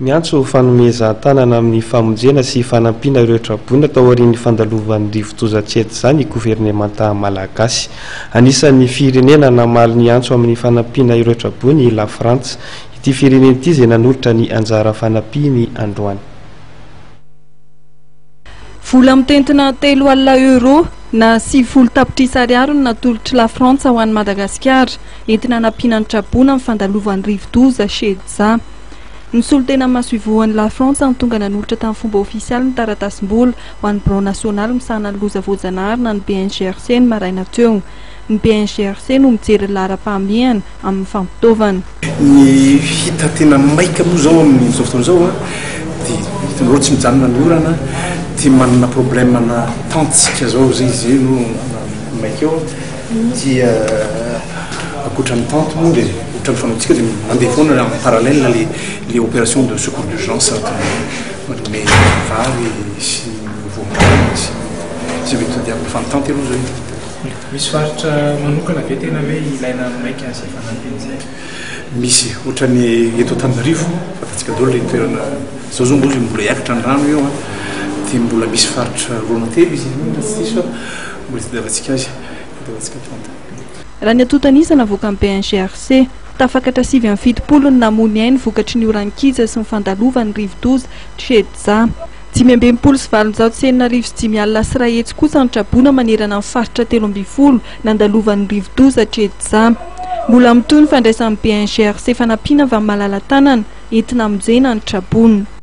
Miantso fanomezan-tanana amin'ny famonjena sy fanampiana ireo traboina taorian'ny fandalovan'ny rivodoza Chedza ny governemanta malagasy. Anisan'ny firenena namaly ny antso amin'ny fanampiana ireo traboina i Lafrantsa. Ity firenena ity izay nanolotra ny anjara fanampiany androany. Vola mitentina 30 euros na 90 tapitrisa ariary no natolotr'i Lafrantsa ho an'i Madagasikara entina hanampiana ny traboina amin'ny fandalovan'ny rivodoza Chedza. Ny solontena masoivohon'i Lafrantsa no tonga nanolotra tamin'ny fomba ofisialy ny taratasim-bola ho an'ny Birao nasionaly misahana ny loza voajanahary na ny BNGRC ny maraina teo. Ny BNGRC no mijery ny laharam-pahamehana amin'ny fampitaovana. Ny hita tena maika moa izao amin'izao fotoana izao dia hitanareo tsy mijanona ny orana dia manana problème ana tente-tsika izao izay izay no maika eo dia ankoatra ny tente moa dia ohatran'ny fanaontsika dia mandeha foana en parallèle le le opération de secours d'urgence manome vary sy voankazo sy izay mety tadiavina fa ny tente aloha izao hita. Misy faritra manokana ve tena hoe ilaina maika an'izay fanampiana izay? Misy, ohatran'ny eto Antananarivo, fantatsika daholo ireny toerana izao izao moa mbola hiakatra ny rano eo an, dia mbola misy faritra roa na telo izy iny raha tsy diso aho, mbola itadiavantsika azy, itadiavantsika tente. Raha ny antontan'isa navoakan'ny BNGRC, tafakatra 79 ny namoy ny ainy vokatry ny oran-kija sy ny fandalovan'ny rivodoza Chedza. 1865 kosa ny traboina manerana ny faritra 13 nandalovan'ny rivodoza Chedza. Mbola mitohy ny fandraisan'ny BNGRC fanampiana avy amin'ny malala-tanana entina hamonjena ny traboina.